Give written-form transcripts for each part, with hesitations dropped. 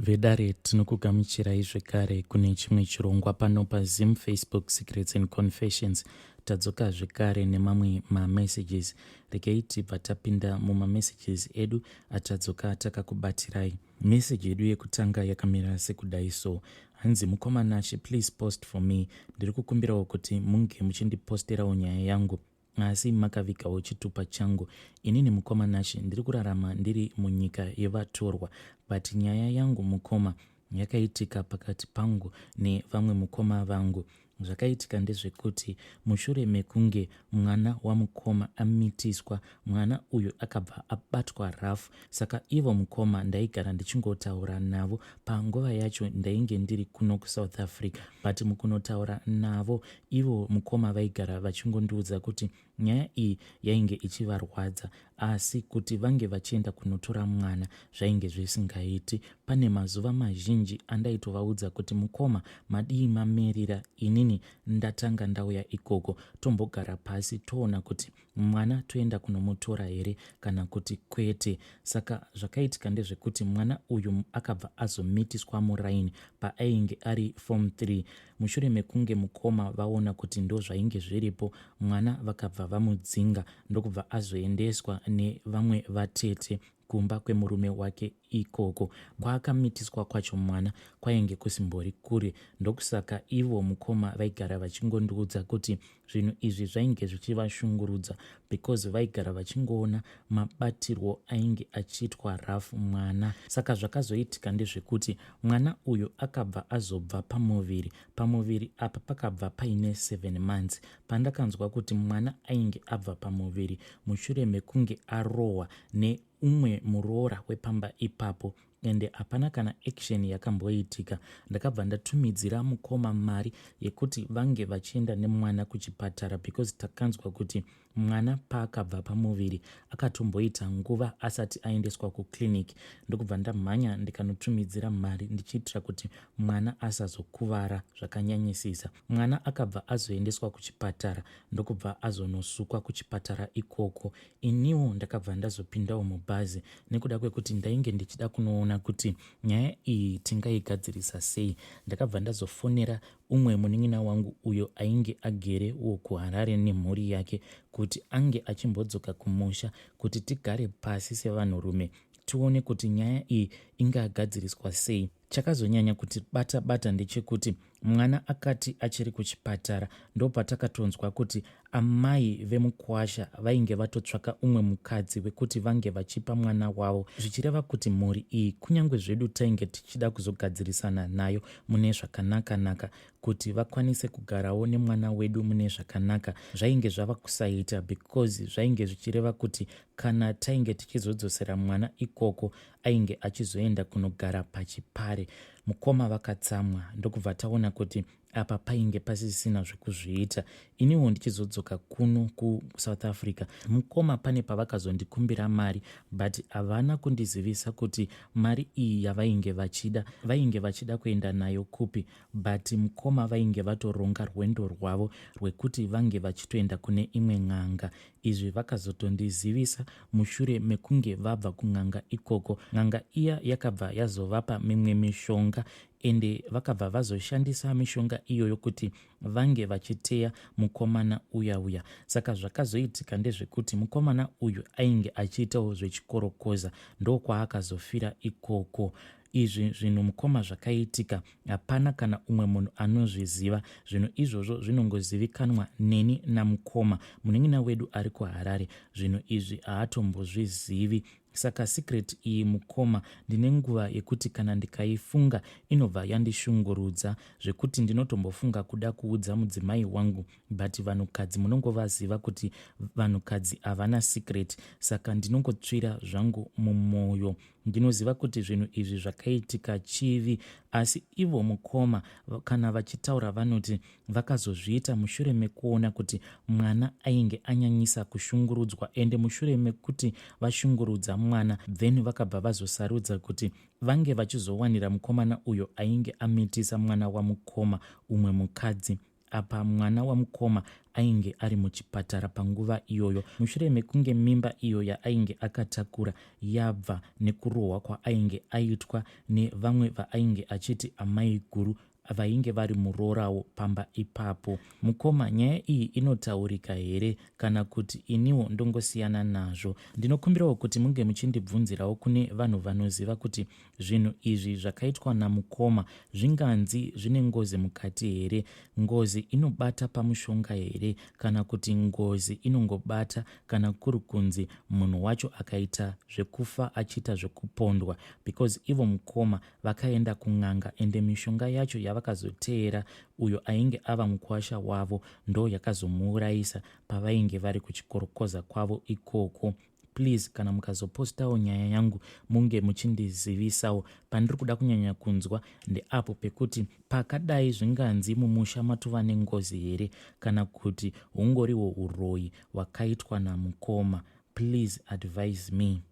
Vedare tinokugamuchirai zvekare kune chimwe chirongwa pano paZim Facebook Secrets and Confessions. Tadzoka zvekare nemamwe mamessages. Regai tibva tapinda mumamessages edu atadzoka takakubatirai. Message yedu yekutanga yakamira sekudai so. Hanzi mukoma Nashe please post for me. Ndiri kukumbirawo kuti munge muchindiposterawo nyaya yangu asi makavigawo chitupa changu. Inini mukoma Nashe ndiri kurarama ndiri munyika yevatorwa but nyaya yangu mukoma yakaitika pakati pangu nevamwe mukoma vangu. Zvakaitika ndezvekuti mushure mekunge mwana wamukoma amitiswa, mwana uyu akabva abatwa rough. Saka ivo mukoma ndaigara ndichingotaura navo panguva yacho ndainge ndiri kuno kuSouth Africa but mukunotaura navo ivo mukoma vaigara vachingondiudza kuti nyaya iyi yainge ichivarwadza asi kuti vange vachienda kunotora mwana zvainge zvisingaiti. Pane mazuva mazhinji andaitovaudza kuti mukoma madii mamirira inini ndatanga ndauya ikoko tombogara pasi toona kuti mwana toenda kunomutora here kana kuti kwete. Saka zvakaitika ndezvekuti mwana uyu akabva azomitiswa muraini paainge ari form 3 mushure mekunge mukoma vaona kuti ndozvainge zviripo mwana vakabva vamudzinga ndokubva azoendeswa nevamwe vatete kumba kwemurume wake ikoko kwaakamitiswa kwacho mwana kwainge kusimbori kure ndokusaka ivo mukoma vaigara vachingondiudza kuti zvinhu izvi zvainge zvichivashungurudza because vaigara vachingoona mabatirwo ainge achiitwa Ralph mwana. Saka zvakazoitika ndezvekuti mwana uyu akabva azobva pamuviri. Pamuviri apa pakabva paine 7 months pandakanzwa kuti mwana ainge abva pamuviri mushure mekunge arohwa neumwe muroora wepamba ipapo ende hapana kana action yakamboitika. Ndakabva ndatumidzira mukoma mari yekuti vange vachienda nemwana kuchipatara because takanzwa kuti mwana paakabva pamuviri akatomboita nguva asati aendeswa kuclinic ndokubva ndamhanya ndikanotumidzira mari ndichiitira kuti mwana asazokuvara zvakanyanyisisa. Mwana akabva azoendeswa kuchipatara ndokubva azonosukwa kuchipatara ikoko. Iniwo ndakabva ndazopindawo mubhazi nekuda kwekuti ndainge ndichida kunoona kuti nyaya iyi tingaigadzirisa sei. Ndakabva ndazofonera umwe munin'ina wangu uyo ainge agere wo kuHarare nemhuri yake kuti ange achimbodzoka kumusha kuti tigare pasi sevanhurume tione kuti nyaya iyi ingagadziriswa sei. Chakazonyanya kutibata bata ndechekuti mwana akati achiri kuchipatara ndopatakatonzwa kuti amai vemukwasha vainge vatotsvaka umwe mukadzi wekuti vange vachipa mwana wavo zvichireva kuti mhuri iyi kunyange zvedu tainge tichida kuzogadzirisana nayo mune zvakanaka naka kuti vakwanise kugarawo nemwana wedu mune zvakanaka zvainge zvava kusaita because zvainge zvichireva kuti kana tainge tichizodzosera mwana ikoko ainge achizoenda kunogara pachipare. Mukoma vakatsamwa ndokubva taona kuti apa painge pasisina zvekuzviita. Iniwo ndichizodzoka kuno kuSouth Africa mukoma pane pavakazondikumbira mari but havana kundizivisa kuti mari iyi yavainge vachida vainge vachida kuenda nayo kupi but mukoma vainge vatoronga rwendo rwavo rwekuti vange vachitoenda kune imwe n'anga. Izvi vakazotondizivisa mushure mekunge vabva kun'anga ikoko. N'anga iya yakabva yazovapa mimwe mishonga ende vakabva vazoshandisa mishonga iyoyo kuti vange vachiteya mukomana uya uya. Saka zvakazoitika ndezvekuti mukomana uyu ainge achiitawo zvechikorokoza ndokwaakazofira ikoko. Izvi zvinhu mukoma zvakaitika hapana kana umwe munhu anozviziva. Zvinhu izvozvo zvinongozivikanwa neni namukoma munin'ina wedu ari kuHarare. Zvinhu izvi haatombozvizivi. Saka secret iyi mukoma ndine nguva yekuti kana ndikaifunga inobva yandishungurudza zvekuti ndinotombofunga kuda kuudza mudzimai wangu but vanhukadzi munongovaziva kuti vanhukadzi havana secret saka ndinongotsvira zvangu mumwoyo. Ndinoziva kuti zvinhu izvi zvakaitika chivi asi ivo mukoma kana vachitaura vanoti vakazozviita mushure mekuona kuti mwana ainge anyanyisa kushungurudzwa ende mushure mekuti vashungurudza mwana then vakabva vazosarudza kuti vange vachizowanira mukomana uyo ainge amitisa mwana wamukoma umwe mukadzi. Apa mwana wamukoma ainge ari muchipatara panguva iyoyo mushure mekunge mimba iyo yaainge akatakura yabva nekurohwa kwaainge aitwa nevamwe vaainge achiti amai guru vainge vari muroorawo pamba ipapo. Mukoma, nyaya iyi inotaurika here kana kuti iniwo ndongosiyana nazvo? Ndinokumbirawo kuti munge muchindibvunzirawo kune vanhu vanoziva kuti zvinhu izvi zvakaitwa namukoma zvinganzi zvine ngozi mukati here? Ngozi inobata pamushonga here kana kuti ngozi inongobata kana kuri kunzi munhu wacho akaita zvekufa achiita zvekupondwa because ivo mukoma Vakaenda kun'anga ende mishonga yacho yavakazoteera uyo ainge ava mukuwasha wavo ndo yakazomuurayisa pavainge vari kuchikorokoza kwavo ikoko. Please kana mukazopostawo nyaya yangu munge muchindizivisawo. Pandiri kuda kunyanya kunzwa ndeapo pekuti pakadai zvinganzi mumusha matova nengozi here kana kuti hungoriwo huroyi hwakaitwa namukoma. Please advise me.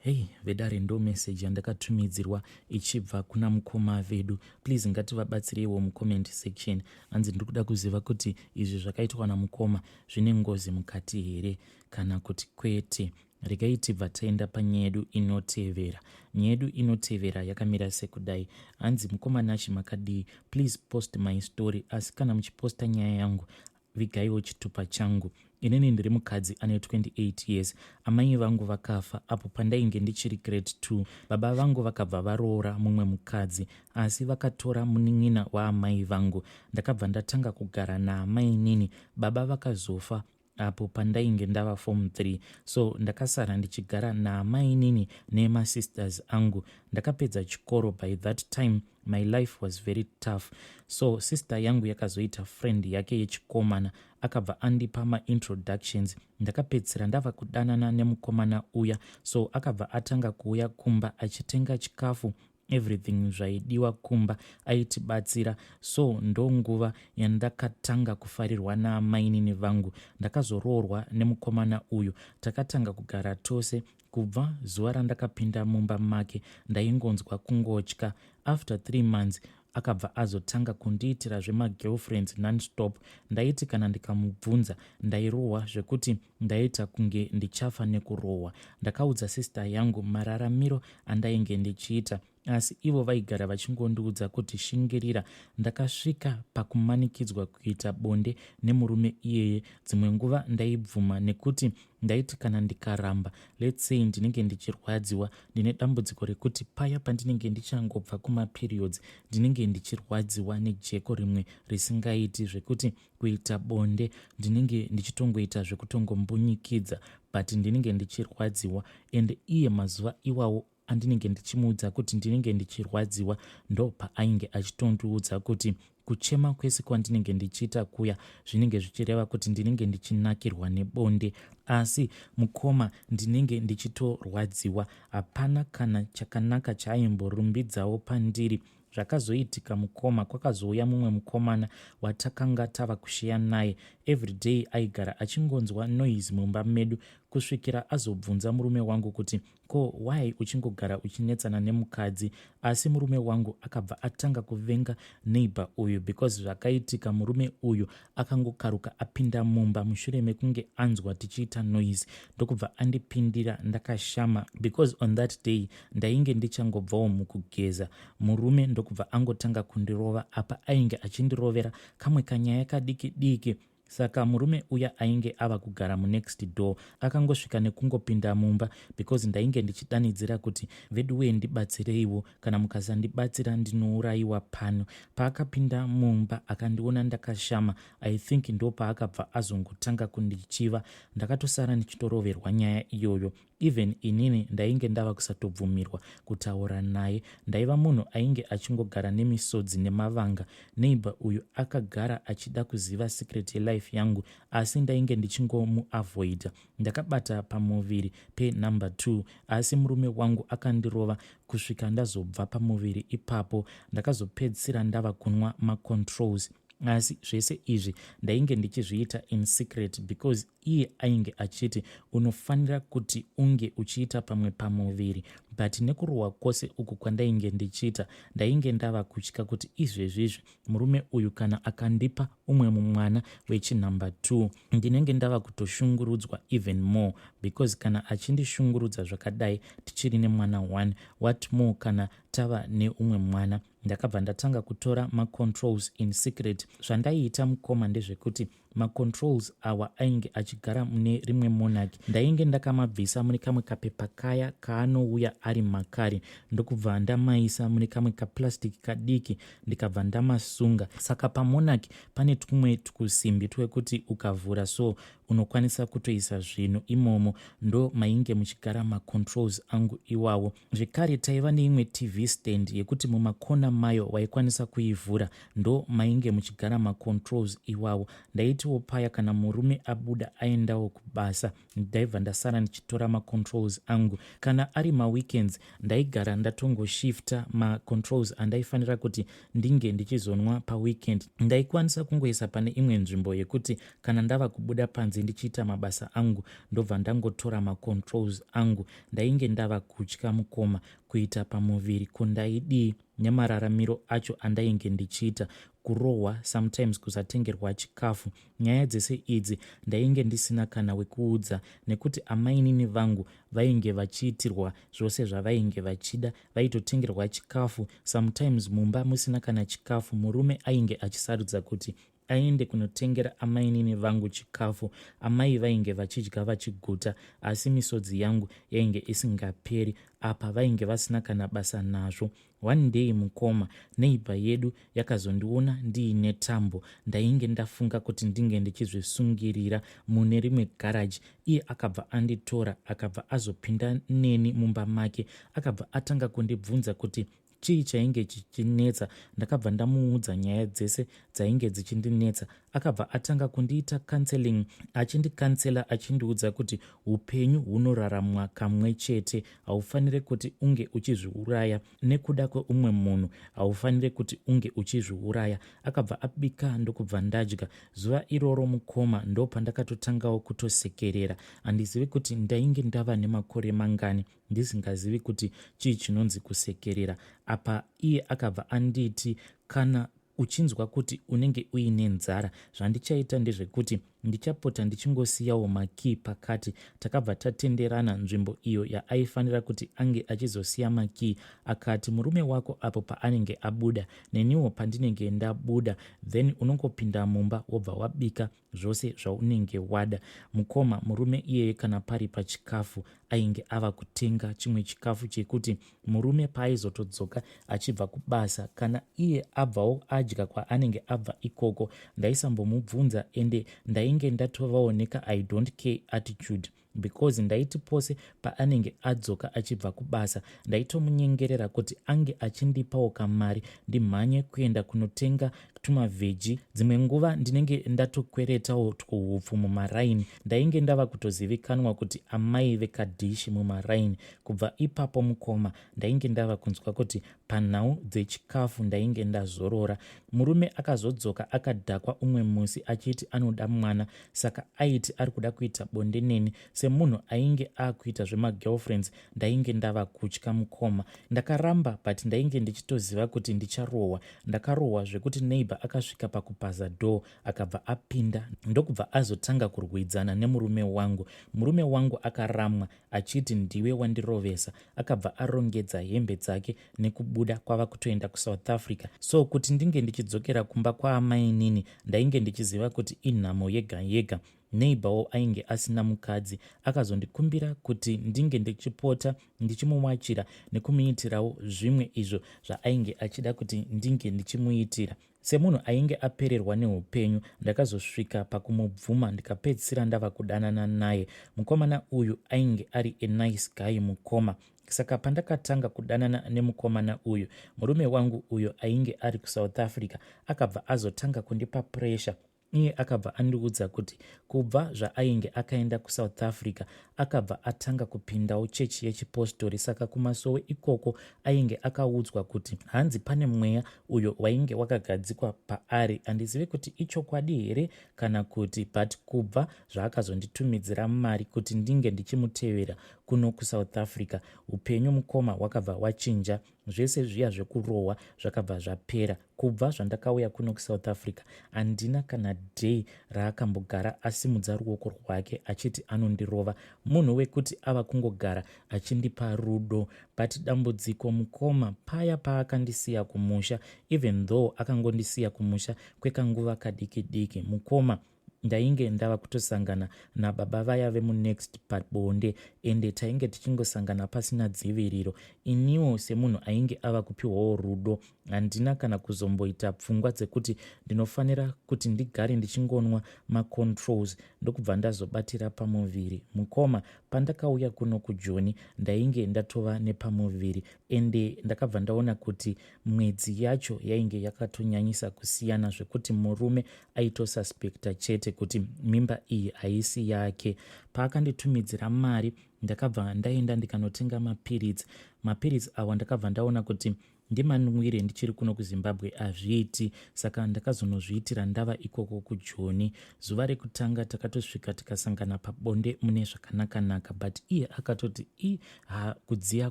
Hey vedare ndo message yandakatumidzirwa ichibva kuna mukoma vedu. Please ngativabatsireiwo mucomment section. Hanzi ndiri kuda kuziva kuti izvi zvakaitwa namukoma zvine ngozi mukati here kana kuti kwete. Regai tibva taenda panyaya yedu inotevera. Nyaya yedu inotevera yakamira sekudai. Hanzi mukoma Nashi makadii? Please post my story asi kana muchiposta nyaya yangu vigaiwo chitupa changu. Inini ndiri mukadzi ane 28 years. Amai vangu vakafa apo pandainge ndichiri grade 2. Baba vangu vakabva varoora mumwe mukadzi asi vakatora munin'ina waamai vangu. Ndakabva ndatanga kugara naamainini. Baba vakazofa apo pandainge ndava form 3 so ndakasara ndichigara naamainini nemasisters angu. Ndakapedza chikoro by that time My life was very tough so sister yangu yakazoita friend yake yechikomana akabva andipa maintroductions ndakapedzisira ndava kudanana nemukomana uya so akabva atanga kuuya kumba achitenga chikafu everything zvaidiwa kumba aitibatsira so ndonguva yandakatanga kufarirwa naamainini vangu ndakazoroorwa nemukomana uyu takatanga kugara tose Kubva zuva randakapinda mumba make ndaingonzwa kungotya. After 3 months akabva azotanga kundiitira zvemagirlfriends nonstop. Ndaiti kana ndikamubvunza ndairohwa zvekuti ndaiita kunge ndichafa nekurohwa. Ndakaudza sister yangu mararamiro andainge ndichiita asi ivo vaigara vachingondiudza kuti shingirira. Ndakasvika pakumanikidzwa kuita bonde nemurume iyeye. Dzimwe nguva ndaibvuma nekuti ndaiti kana ndikaramba let's say ndinenge ndichirwadziwa. Ndine dambudziko rekuti paya pandinenge ndichangobva kumaperiods ndinenge ndichirwadziwa nejeko rimwe risingaiti zvekuti kuita bonde ndinenge ndichitongoita zvekutongombunyikidza but ndinenge ndichirwadziwa and iye mazuva iwawo andinenge ndichimuudza kuti ndinenge ndichirwadziwa ndopaainge achitondiudza kuti kuchema kwese kwandinenge ndichiita kuya zvinenge zvichireva kuti ndinenge ndichinakirwa nebonde asi mukoma ndinenge ndichitorwadziwa hapana kana chakanaka chaaimborumbidzawo pandiri Zvakazoitika mukoma kwakazouya mumwe mukomana watakanga tava kusheya naye. Everyday aigara achingonzwa noise mumba medu kusvikira azobvunza murume wangu kuti ko why uchingogara uchinetsana nemukadzi asi murume wangu akabva atanga kuvenga neighbor uyu because zvakaitika murume uyu akangokaruka apinda mumba mushure mekunge anzwa tichiita noise ndokubva andipindira ndakashama because on that day Ndainge ndichangobvawo mukugeza murume ndokubva angotanga kundirova apa ainge achindirovera kamwe kanyaya kadiki diki saka murume uya ainge ava kugara munext door akangosvika nekungopinda mumba because ndainge ndichidanidzira kuti veduwee ndibatsireiwo kana mukasandibatsira ndinourayiwa pano paakapinda mumba akandiona ndakashama i think ndopaakabva azongotanga kundichiva ndakatosara ndichitoroverwa nyaya iyoyo Even inini ndainge ndava kusatobvumirwa kutaura naye. Ndaiva munhu ainge achingogara nemisodzi nemavanga. Neighbor uyu akagara achida kuziva secret yelife yangu asi ndainge ndichingomuavoider. Ndakabata pamuviri penumber two asi murume wangu akandirova kusvika ndazobva pamuviri ipapo. Ndakazopedzisira ndava kunwa macontrols. Asi zvese izvi ndainge ndichizviita in secret because iye ainge achiti unofanira kuti unge uchiita pamwe pamuviri. But nekurohwa kwose uku kwandainge ndichiita, ndainge ndava kutya kuti izvezvizvi murume uyu kana akandipa umwe mwana wechinumber 2, ndinenge ndava kutoshungurudzwa even more, because kana achindishungurudza zvakadai tichiri nemwana 1, what more kana tava neumwe mwana? Ndakabva ndatanga kutora macontrols in secret. Zvandaiita, mukoma, ndezvekuti macontrols awa ainge achigara mune rimwe monarch. Ndainge ndakamabvisa mune kamwe kapepa kaya kaanouya ari makari, ndokubva ndamaisa mune kamwe kaplastic kadiki, ndikabva ndamasunga. Saka pamonarch pane tumwe tukusimbi twekuti ukavhura so unokwanisa kutoisa zvinhu imomo. Ndo mainge muchigara macontrols angu iwawo. Zvekare taiva neimwe TV stand yekuti mumakona mayo waikwanisa kuivhura. Ndo mainge muchigara macontrols iwawo. Ndaitiwo paya kana murume abuda aendawo kubasa, ndaibva ndasara ndichitora macontrols angu. Kana ari maweekends, ndaigara ndatongoshifta macontrols andaifanira kuti ndinge ndichizonwa paweekend. Ndaikwanisa kungoisa pane imwe nzvimbo yekuti kana ndava kubuda panze ndichiita mabasa angu, ndobva ndangotora macontrols angu. Ndainge ndava kutya, mukoma, kuita pamuviri. Kundaidii nemararamiro acho andainge ndichiita, kurohwa, sometimes kusatengerwa chikafu? Nyaya dzese idzi ndainge ndisina kana wekuudza, nekuti amainini vangu vainge vachiitirwa zvose zvavainge vachida. Vaitotengerwa chikafu, sometimes mumba musina kana chikafu. Murume ainge achisarudza kuti aende kunotengera amainini vangu chikafu. Amai vainge vachidya vachiguta, asi misodzi yangu yainge isingaperi. Apa vainge vasina kana basa nazvo. One day, mukoma, neighbour yedu yakazondiona ndiine tambo. Ndainge ndafunga kuti ndinge ndichizvisungirira mune rimwe garaji. Iye akabva anditora, akabva azopinda neni mumba make, akabva atanga kundibvunza kuti chii chainge chichinetsa. Ndakabva ndamuudza nyaya dzese dzainge dzichindinetsa. Akabva atanga kundiita counseling, achindicounsela, achindiudza kuti upenyu hunoraramwa kamwe chete, haufaniri kuti unge uchizviuraya nekuda kweumwe munhu, haufaniri kuti unge uchizviuraya. Akabva abika, ndokubva ndadya. Zuva iroro, mukoma, ndo pandakatotangawo kutosekerera. Handizivi kuti ndainge ndava nemakore mangani ndisingazivi kuti chii chinonzi kusekerera. Apa iye akabva anditi, "Kana uchinzwa kuti unenge uine nzara, zvandichaita ndezvekuti ndichapota ndichingosiyawo makii pakati." Takabva tatenderana nzvimbo iyo yaaifanira kuti ange achizosiya makii. Akati, "Murume wako apo paanenge abuda, neniwo pandinenge ndabuda, then unongopinda mumba wobva wabika zvose zvaunenge wada." Mukoma, murume iyeye kana pari pachikafu ainge ava kutenga chimwe chikafu chekuti murume paaizotodzoka achibva kubasa, kana iye abvawo adya kwaanenge abva ikoko, ndaisambomubvunza. Ende ndainge ndatovawo neka "I don't care" attitude, because ndaiti pose paanenge adzoka achibva kubasa, ndaitomunyengerera kuti ange achindipawo kamari ndimhanye kuenda kunotenga tumaveggie. Dzimwe nguva ndinenge ndatokweretawo twuhupfu mumaraini. Ndainge ndava kutozivikanwa kuti amai vekadhishi mumaraini. Kubva ipapo, mukoma, ndainge ndava kunzwa kuti panhau dzechikafu ndainge ndazorora. Murume akazodzoka akadhakwa umwe musi achiti anoda mwana, saka aiti ari kuda kuita bonde neni. Semunhu ainge akuita zvemagirlfriends, ndainge ndava kutya, mukoma. Ndakaramba, but ndainge ndichitoziva kuti ndicharohwa. Ndakarohwa zvekuti neighbour akasvika pakupaza door, akabva apinda, ndokubva azotanga kurwidzana nemurume wangu. Murume wangu akaramwa achiti, "Ndiwe wandirovesa." Akabva arongedza hembe dzake nekubuda kwava kutoenda kuSouth Africa. So kuti ndinge ndichidzokera kumba kwaamainini, ndainge ndichiziva kuti inhamo yega yega. Neighbourwo ainge asina mukadzi akazondikumbira kuti ndinge ndichipota ndichimuwachira nekumuitirawo zvimwe izvo zvaainge achida kuti ndinge ndichimuitira. Semunhu ainge apererwa neupenyu, ndakazosvika pakumubvuma, ndikapedzisira ndava kudanana naye. Mukomana uyu ainge ari a nice guy, mukoma. Saka pandakatanga kudanana nemukomana uyu, murume wangu uyo ainge ari kuSouth Africa akabva azotanga kundipa pressure. Iye akabva andiudza kuti kubva zvaainge akaenda kuSouth Africa akabva atanga kupindawo chechi yechipostori, saka kumasowe ikoko ainge akaudzwa kuti hanzi pane mweya uyo wainge wakagadzikwa paari. Handizivi kuti ichokwadi here kana kuti, but kubva zvaakazonditumidzira mari kuti ndinge ndichimutevera kuno kuSouth Africa, upenyu mukoma hwakabva hwachinja. Zvese zviya zvekurohwa zvakabva zvapera. Kubva zvandakauya kuno kuSouth Africa handina kana day raakambogara asimudza ruoko rwake achiti anondirova. Munhu wekuti ava kungogara achindipa rudo. But dambudziko mukoma, paya paakandisiya kumusha, even though akangondisiya kumusha kwekanguva kadiki diki, mukoma, ndainge ndava kutosangana nababa vaya vemunext pabonde, ende tainge tichingosangana pasina dziviriro. Iniwo semunhu ainge ava kupiwawo rudo, handina kana kuzomboita pfungwa dzekuti ndinofanira kuti ndigare ndichingonwa macontrols, ndokubva ndazobatira pamuviri. Mukoma, pandakauya kuno kuJoni ndainge ndatova nepamuviri, ende ndakabva ndaona kuti mwedzi yacho yainge yakatonyanyisa kusiyana zvekuti murume aitosuspecta chete kuti mimba iyi haisi yake. Paakanditumidzira mari, ndakabva ndaenda ndikanotenga mapiritsi. Mapiritsi awa ndakabva ndaona kuti ndimanwire ndichiri kuno kuZimbabwe hazviiti, saka ndakazonozviitira ndava ikoko kuJoni. Zuva rekutanga takatosvika tikasangana pabonde mune zvakanakanaka, but iye akatoti i ha, kudziya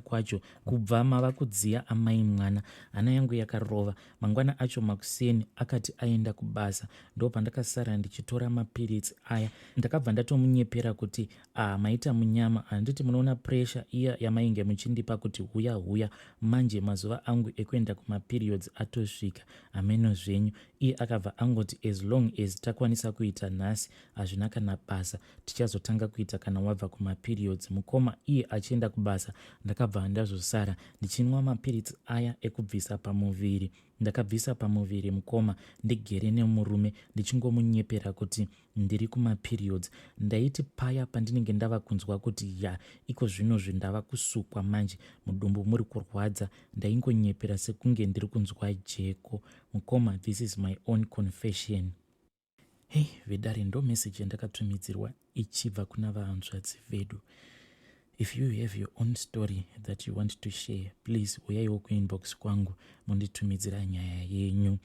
kwacho, kubva mava kudziya amai mwana. Hana yangu yakarova. Mangwana acho makuseni akati aenda kubasa, ndo pandakasara ndichitora mapiritsi aya. Ndakabva ndatomunyepera kuti, "Ah, maita munyama, handiti munoona pressure iya yamainge muchindipa kuti huya huya? Manje mazuva angu ekuenda kumaperiods atosvika, hameno zvenyu." Iye akabva angoti, "As long as takwanisa kuita nhasi hazvina kana basa, tichazotanga kuita kana wabva kumaperiods." Mukoma, iye achienda kubasa, ndakabva ndazosara ndichinwa mapiritsi aya ekubvisa pamuviri. Ndakabvisa pamuviri mukoma, ndigere nemurume, ndichingomunyepera kuti ndiri kumaperiods. Ndaiti paya pandinenge ndava kunzwa kuti ya, iko zvinozvi ndava kusukwa manje, mudumbu muri kurwadza, ndaingonyepera sekunge ndiri kunzwa jeko. Mukoma, this is my own confession. Hei vedare, ndo meseji yandakatumidzirwa ichibva kuna vahanzvadzi vedu. If you have your own story that you want to share, please uyaiwo kuinbox kwangu munditumidzira nyaya yenyu.